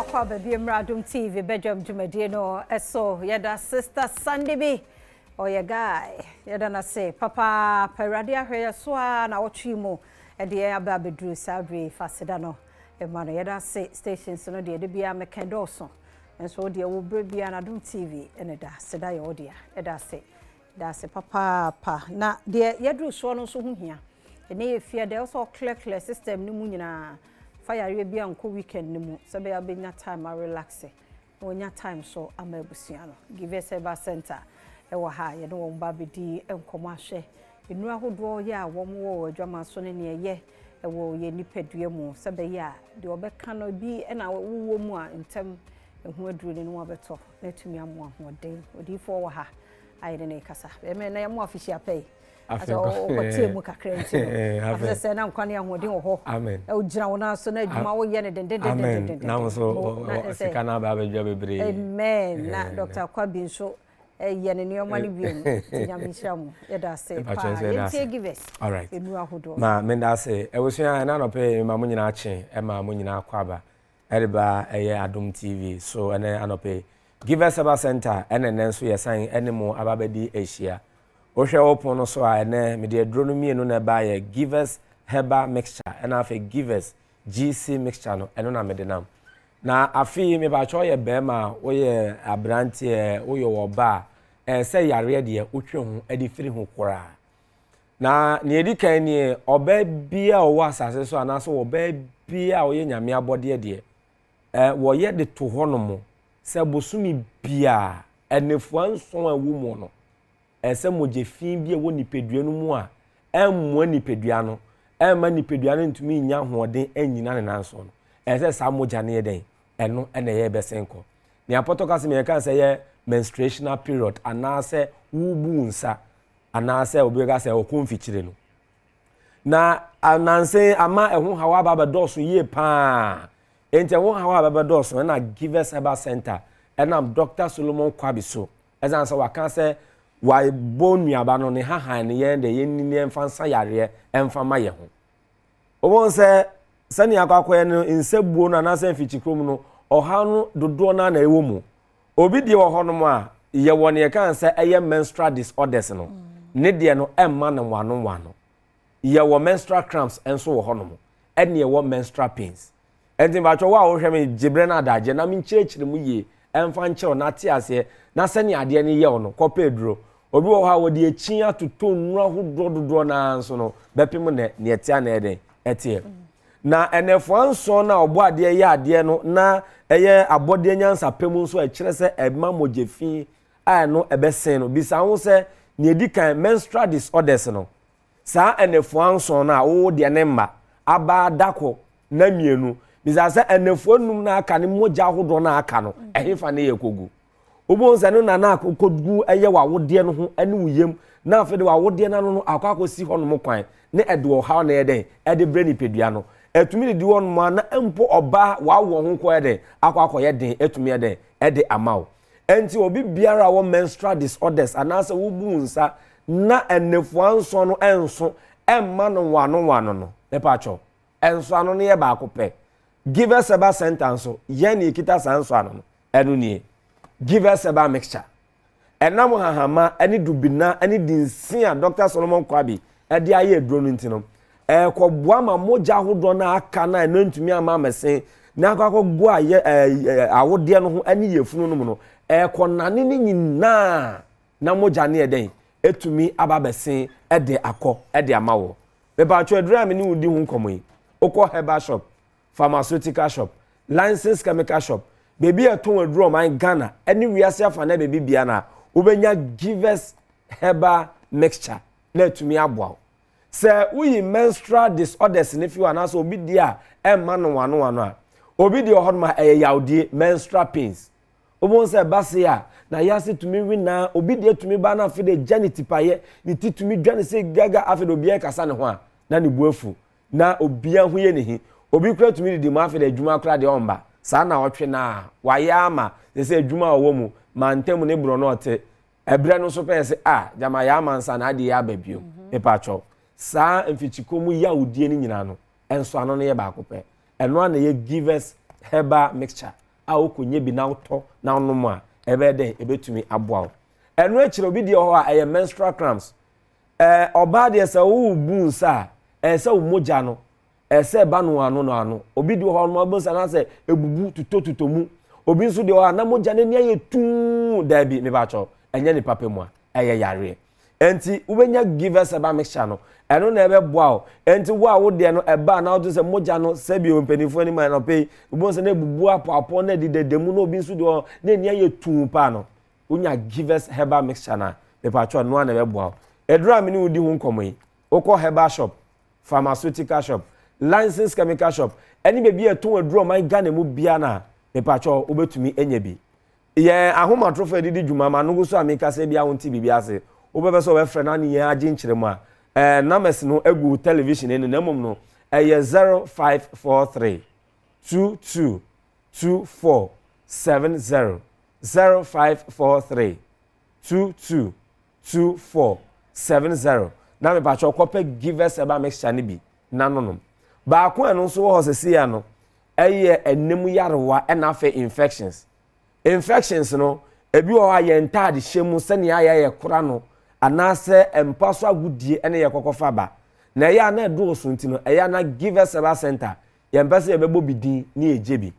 Akɔ aba bi mmra Adom TV badwam dwumadie no so. Yɛda Sister Sandy bi, ɔyɛ guy. Yɛda no ase papaapa. Awurade ahwɛ yɛ so ara na ɔtwe mu de yɛn aba abɛduru saa bere yi. Fa aseda no ma no. Yɛda ase stations no deɛ, da biara meka dɔɔso. Nso wo deɛ wo berɛ biara no Adom TV ne da. Aseda yɛ wo dea. Yɛda ase. Yɛda ase papaapa. Na deɛ yɛduru soɔ no nso ho hia. Ɛnɛ yɛ fie deɛ ɔsɛ ɔclear system no mu nyinaa. Fa yareɛ bi ankɔ weekend no mu sɛ bɛyɛ abɛnya time a relax na wɔnya time so ama abusua no. Givers Herbal Center ɛwɔ ha, yɛne wɔn ba bɛdi nkɔmmɔ ahwɛ nnuro ahodoɔ yɛ a wɔn wɔ wɔ adwama so ne nea ɛyɛ ɛwɔ yɛn nipadua mu, sɛ bɛyɛ a deɛ ɔbɛka no bi ɛna wowɔ mu a ntɛm ɛho aduro ne no abɛtɔ na atumi amoa ahoɔden. Odiyifoɔ wɔ ha a yɛne ne kasa bɛmɛ na yɛmo afihyia pɛ yi asɛ ɔkɔtie mu kakra nti no afɛ sɛ na nkwa ne ahoɔden wɔ hɔ na wogyina wo nan so na adwuma woyɛ no dendendendenden. Na wo so sika no aba abɛdwa bebree. Amen. Na Dr. Kwabi nso ɛyɛ ne nneɛma no wiem, nti Nyame nhyira mu. Yɛda ase paa. Yɛntie Givers nnuro ahodoɔ. Ma meda ase. Abusua, ɛna anɔpɛ yi ma mo nyinaa kye, ɛma mo nyinaa kɔ aba ɛde ba ɛyɛ Adom TV so. Ɛnɛ anɔpɛ yi, Givers Herbal Center ɛna ɛnɛ nso yɛsan ɛne mo aba bɛdi ahyia. Wohwɛ wo pon no so a, ɛnɛ mede aduro no mmienu na ɛba, yɛ Givers Herbal Mixture ɛna afei Givers GC Mixture no, ɛno na mede nam. Na afei mepakyɛ, woyɛ bɛrima a, woyɛ aberanteɛ, woyɛ ɔba a, ɛyɛ sɛ yareɛ deɛ wotwe ho de firi ho koraa. Na nea ɛdi kan nie, ɔbaa biara a ɔwɔ asase so anaasɛ ɔbaa biara a ɔyɛ Nyame abɔdeɛ deɛ, wɔyɛ de to hɔ nom sɛ bosome biara ɛnafua 7 a ɛwɔ mu no, ɛsɛ mogya fi bi a ɛwɔ nipadua no mu a ɛmmoa nipadua no, ɛmma nipadua no ntumi nnya ahoɔden nnyina ne nan so no, ɛsɛ saa mogya no yɛ dɛn? Ɛno ɛna ɛyɛ bɛsen kɔ. Nea pɔtɔ kasa mu yɛka sɛ ɛyɛ menstruational period anaasɛ wobu nsa anaasɛ obi bɛka sɛ ɔkɔ mfikyire no. Na ananse ama ɛho haw aba abɛdɔɔso yie paa. Enti ɛho haw aba abɛdɔɔso ɛna Givers Herbal Center ɛnam Dr. Solomon Kwabi so, ɛsan sɛ waka sɛ wabɔ nnuaba no ne hahan no, yɛn de yɛn ni yɛmfa nsa yareɛ ɛmfa ma yɛn ho. Wɔn sɛ sɛnea akɔ akɔyɛ no nsabuo no anaasɛ mfikyikurom no, ɔhaw no dodoɔ no na ɛwɔ mu. Obi deɛ wɔ hɔnom a yɛwɔ ne yɛka sɛ ɛyɛ menstrual disorders no, ne deɛ no ɛmma no wano wano. Yɛwɔ menstrual cramps nso wɔ hɔnom, ɛne yɛwɔ menstrual pains. Ɛnti mpatsɔ, wo a wohwɛ me, gye berɛ no adagye na menkyerɛkyerɛ mu yie ɛmfa nkyerɛw na ate aseɛ na sɛnea adeɛ no yɛw no kɔpɛ aduro. Obi wɔ hɔ a wɔde akyi atotɔ nnuro ahodoɔ dodoɔ naa nso no bɛpem nɛ neɛ ɛtea na ɛdɛn ɛteɛ. Na ɛnɛfoa 7 no a ɔbɔ adeɛ yɛ adeɛ no na ɛyɛ abɔdeɛ nyansapɛ mu nso a ɛkyerɛ sɛ ɛma mogya fi a ɛno ɛbɛsen no, bisa ho sɛ nea ɛdi kan, menstrual disorders no, saa ɛnɛfoa 7 no a wowo deɛ ne mma abaa dako na mmienu, bisa sɛ ɛnɛfoa 5 no aka ne mogya ahodoɔ no aka no, ɛhefa ne yɛ kɔgu? Wobɛhu sɛ no nana akɔgu ɛyɛ w'awodeɛ no ho ne wo yam, na afei de w'awodeɛ no ano no akɔ akɔsi hɔnom kwan ne ɛde ɔhaw na ɛyɛ dɛn ɛde brɛ nipadua no. Ɛtumi didi hɔnom a na mpo ɔbaa w'awoɔ ho kɔ yɛ dɛn akɔ akɔyɛ den, ɛtumi yɛ dɛn ɛde ama wo. Ɛnti obi biara a wɔ menstrual disorders anaasɛ wobu nsa na ɛnɛfoa 7 no ɛnso ɛmma no wano wano no, mepa kyɛw, ɛnso ano no yɛ baako pɛ. Givers Herbal Center nso yɛn na yɛkita saa nso ano no, ɛno nie, Givers Herbal Mixture. Ɛnam hahama ne dubina ne dinsi a Dr. Solomon Kwabi ɛde ayɛ aduro no nti no, ɛkɔboa ma mogya ahodoɔ no aka no a ɛno ntumi ama amɛsen na akɔ akɔgu ayɛ ɛɛ awodeɛ no ho ne yɛfunu no mu no, ɛkɔnane ne nyinaa na mogya no yɛ dɛn etumi aba abɛsen ɛde akɔ ɛde ama wɔ. Mepatwa, aduro a me ne wo di ho nkɔmɔ yi, wokɔ herbal shop, pharmaceutical shop, licensed chemical shop, beebi a ɛtɔn aduro ɔman Ghana ɛne wiase afa na beebi bia na wobɛnya Givers Herbal Mixture na atumi aboa wo. Sɛ woyi menstrual disorders ne fi hɔ anaasɛ obi di a ɛmma no wano wano a, obi di wɔ hɔnom a ɛyɛ yawdie, menstrual pains. Wobɛhu sɛ ɛba se a na yase tumi we naa, obi deɛ tumi ba na afei de gya ne tipayɛ, ne ti tumi dwa ne sɛ gaga, afei de obiara kasa ne ho a na ne bu afu na obiara ho yɛ ne hi. Obi kura tumi didi mu, afei de adwuma kora deɛ ɔmba saa na ɔtwe naa wayɛ ama sɛ sɛ adwuma a ɔwɔ mu mantam ne borɔ no ɔte ɛbrɛ no nso pɛɛ sɛ a gyama yɛ ama nsa na adeɛ yɛ aba bio. Mepatwɔ, saa mfikyikɔ mu yawdie no nyinaa no, ɛnso ano no yɛ baako pɛ. Ɛno a na yɛ Givers Herbal Mixture. a wokɔnya bi na wotɔ na wonom a, ɛbɛyɛ dɛn? Ɛbɛtumi aboa wo. Ɛno akyire obi deɛ wɔ hɔ a ɛyɛ menstrual cramps. Ɛɛ ɔbaa deɛ sɛ worebu nsa a, ɛyɛ sɛ wo mogya no ɛsɛ sɛ ɛba no ano no ano. Obi deɛ wɔ hɔ no wobɛhu sɛ anaasɛ ɛbubu tutotutɔ mu. Obi nso deɛ wɔ hɔ a na mogya no ani ayɛ tuu. Daabi, mepakyɛw, ɛnyɛ ne papa mu a, ɛyɛ yareɛ. Enti wobɛnya Givers Herbal Mixture no, ɛno na ɛbɛboa wo. Enti wo a wo deɛ no ɛba a na wote sɛ mogya no sɛbi mpanimfoɔ anim anɔpɛ yi, wobɛhu sɛ na ɛbubu apɔapɔ na ɛdedada mu na obi nso deɛ wɔ na ani ayɛ tuu paa no, wonya Givers Herbal Mixture no a, mepatwɔ ɛno ara na ɛbɛboa wo. Aduro a me ne wo di ho nkɔmmɔ yi, wokɔ herbal shop, pharmaceutical shop, licensed chemical shop, ɛne baabi a ɛtɔn aduro ɔman Ghana mu biara no a, mepatwɔ wobɛtumi anya bi. Yɛn ahomatorofo a yɛde di dwuma ma no gu so a mekasa yi biara wonte biribi ase. Wobɛpɛ sɛ wɔbɛfrɛ na ne yɛn agye nkyerɛmu a, ɛɛ numbers no gu television anim na mmom no ɛyɛ 0543 22 24 70 0543 22 24 70 na mepakyɛw kɔpɛ Givers Herbal Mixture no bi na nonom. Baako a ɛno nso wɔ hɔ sɛsi a no ɛyɛ ɛnam yarewa ɛna afei infections. Infections no, ebi wɔ hɔ a yɛn ntaade hyɛ mu sɛnea ayɛ yɛ kora no anaasɛ mpa so agodie ɛne yɛ kɔkɔfa ba. Na ɛyɛ a na ɛdooso nti no, ɛyɛ a na Givers Herbal Center yɛmpɛ sɛ yɛbɛbɔ bi din ne yɛgye bi.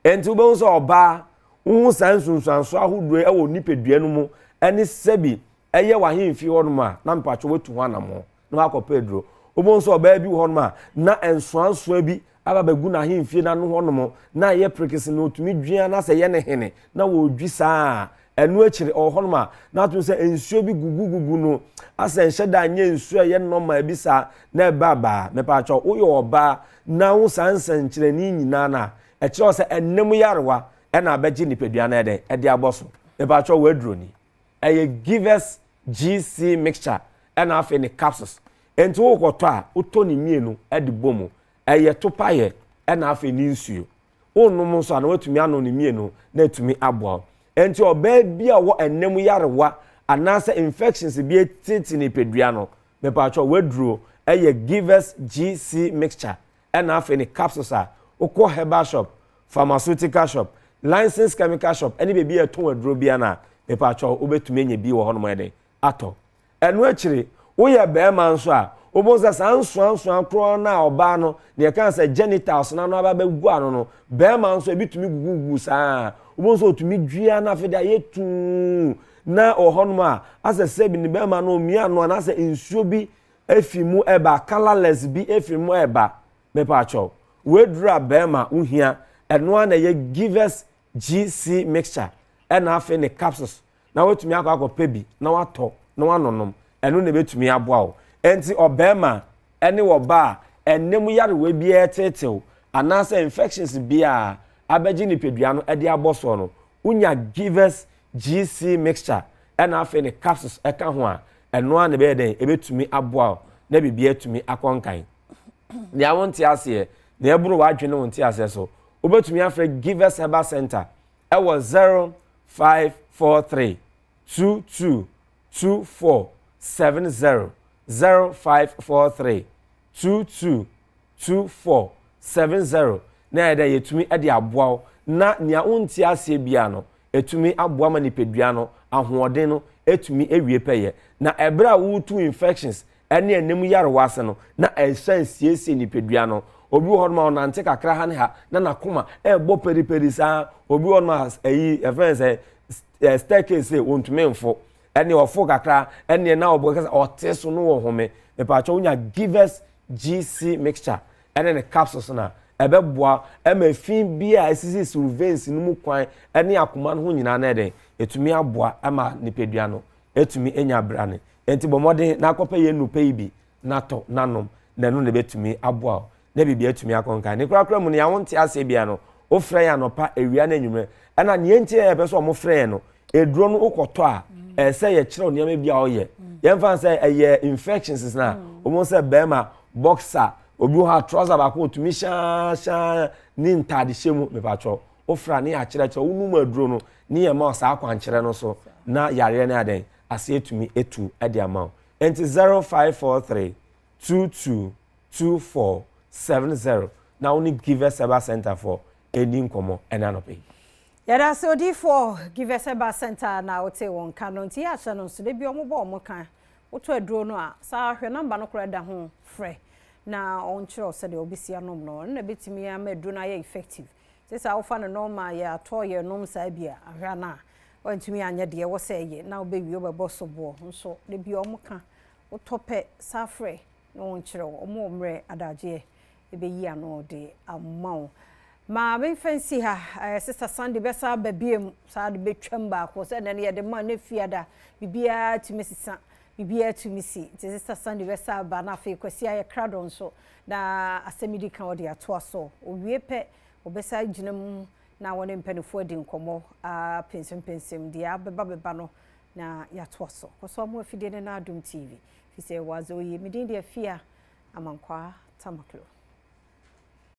Enti wobɛhu sɛ ɔbaa wohu saa nsunsuansoɔ ahodoɔ wɔ nipadua no mu ɛne sɛbi ɛyɛ w'ahemfie hɔnom a na mpatwɔ watu ho anammɔn na wakɔpɛ aduro. Wobɛhu sɛ ɔbaa bi wɔ hɔnom a na nsoansoa bi aba bɛgu n'ahemfie no ano hɔnom na ayɛ prekese na ɔtumi dwi na sɛ ɛyɛ ne hene na wɔredwi saa a ɛno akyiri ɔwɔ hɔnom a na atum sɛ nsuo bi gugugugu no asɛ nhyɛ da nyɛ nsuo a ɛyɛ nɔma bi saa na ɛba baa mepatwɔ woyɛ ɔbaa na wo saa nsɛnkyerɛnne nyinaa no a ɛkyerɛ sɛ ɛnam yarewa ɛna abɛgye nipadua no ɛdɛn ɛde abɔ so mepatwɔ w'aduro ni ɛyɛ Givers GC mixture ɛna afei ne capsules. Nti wokɔtɔ a, wotɔ ne mmienu de bɔ mu. Ɛyɛ topayɛ ɛna afei ne nsuo. Wonom nso a na watumi anom ne mmienu na atumi aboa wo. Nti ɔbaa bi a ɔwɔ ɛnam yarewa anaasɛ infections bi atete nipadua no, mepatwɔ w'aduro ɛyɛ Givers GC mixture ɛna afei ne capsules a wokɔ herbal shop, pharmaceutical shop, licensed chemical shop ɛne baabi a ɛtɔn aduro biara no a, mepatwɔ wobɛtumi anya bi wɔ hɔnom ayɛ dɛn atɔ. Ɛno akyiri, woyɛ barima nso a, wobɛhu sɛ saa nsoansoa korɔ no a ɔbaa no, deɛ ɛka sɛ genitals no ano aba bɛgu ano no, barima nso ebi tumi gugugu saa. Wobɛhu sɛ ɔtumi dua na afei de ayɛ tuu na wɔ hɔnom a, asɛ sɛbi ne barima no ɔmia ano anaasɛ nsuo bi efi mu ɛba, colourless bi efi mu ɛba. Mepaakyɛw, w'aduru a bɛɛma wo hia, ɛno ara na ɛyɛ Givers GC mixture ɛna afei ne capsules na watumi akɔ akɔpɛ bi na watɔ na wanonom, ɛno na ebetumi aboa wo. Ɛnti ɔbɛɛma ɛne ɔbaa a ɛnɛ mu yarewa biara ɛteetew anaasɛ infections biara abɛgye nipadua no ɛde abɔ soɔ no, wonya Givers GC mixture ɛna afei ne capsules ɛka ho a, ɛno ara na ɛbɛyɛ dɛn ɛbɛtumi aboa wo na biribi atumi akɔ nkan. Nea wonte aseɛ, nea ɛboro w'adwene ne wo nte aseɛ so, wobɛtumi afrɛ Givers Herbal Center ɛwɔ 0543 22 24 70 0543 22 24 70 na ɛyɛ dɛ yɛtumi de aboa wo na nea wonte aseɛ biara no ɛtumi aboa ma nipadua no ahoɔden no ɛtumi awie pɛyɛ na ɛberɛ a woretu infections ɛne ɛnam yarewa ase no na ɛsan siesie nipadua no obi wɔ hɔ nom a ɔnante kakra ha ne ha na n'akoma ɛrebɔ periperi saa obi wɔ nom a ɛyi ɛfɛn sɛ staircase wɔntumi mfo ɛne ɔfo kakra ɛne na ɔbɔ kasa ɔte so no wɔ home mepatwa wonya givers GC mixture ɛne ne capsules no a, ɛbɛboa ɛma efi bi a esisisi wo veins no mu kwan ɛne akoma no ho nyinaa no ɛdɛn etumi aboa ɛma nipadua no etumi enya brane. Enti bɔ mmɔden na akɔpɛ yɛn nnupɛ yi bi na tɔ na nom na ɛno na ebetumi aboa wo na biribi atumi akɔ nkan. Ne korakora mu nea wonte aseɛ biara no, wofrɛ yɛn anɔpa, awia ne anwummerɛ. Ɛna nea enti a yɛpɛ sɛ wɔfrɛ yɛn no, eduro no wokɔtɔ a, ɛsɛ sɛ yɛkyerɛw nneɛma bi a ɔyɛ. Yɛmfa no sɛ ɛyɛ infections na wɔn sɛ bɛrima boxer obi wɔ hɔ a trouser baako otumi hyɛnhyɛn ne ntaade hyɛ mu mepatwɔ wofra ne yɛakyerɛkyerɛ wonum aduro no ne yɛn ma saa akwankyerɛ no so na yareɛ no adɛn ase atumi etu de ama wo. Nti 0543 22 24 70 na wo ne Givers Herbal Center foɔ. ɛredi nkɔmmɔ ɛnɛ anɔpa yi. Yɛda ase odiyifoɔ Givers Herbal Centre na wote wɔn nka no nti yɛahyɛ no nso da bi wɔn bɔ wɔn ka wotɔ aduro no a saa hwɛ namba no koraa da ho frɛ na ɔnkyerɛ wo sɛdeɛ wobɛsi anom no ɛno na ɛbɛtumi ama aduro no ayɛ effective sɛ saa wofa no normal yɛ atɔ yɛ nom saa bi a ahwɛ ana a wantumi anyɛ deɛ ɛwɔ sɛ ɛyɛ na wobɛwie wobɛbɔ soboɔ nso da bi wɔn ka wotɔ pɛ saa frɛ na wɔnkyerɛ wo wɔn wɔ mmerɛ adagyeɛ ɛbɛyi ano de ama wo. Ma memfa nsi ha, eh, Sister Sandy bɛsa aba biom, saa de bɛtwam baako, sɛ ɛnɛ no yɛde ma ne fiada, biribiara tumi sesa, biribiara tumi si, nti Sister Sandy bɛsa aba, na afei Kwasi ayɛ krado nso, na asɛm di kan ɔde atoa so, owie pɛ, ɔbɛsa gyina mu na wɔne mpanimfoɔ adi nkɔmmɔ, apensempensem deɛ abɛba bɛba no, na yɛatoa so. Kɔ so amu afidie no na Adom TV, fi sɛ wɔadze oyi, medin deɛ Afia Amankwaa Tamaklo.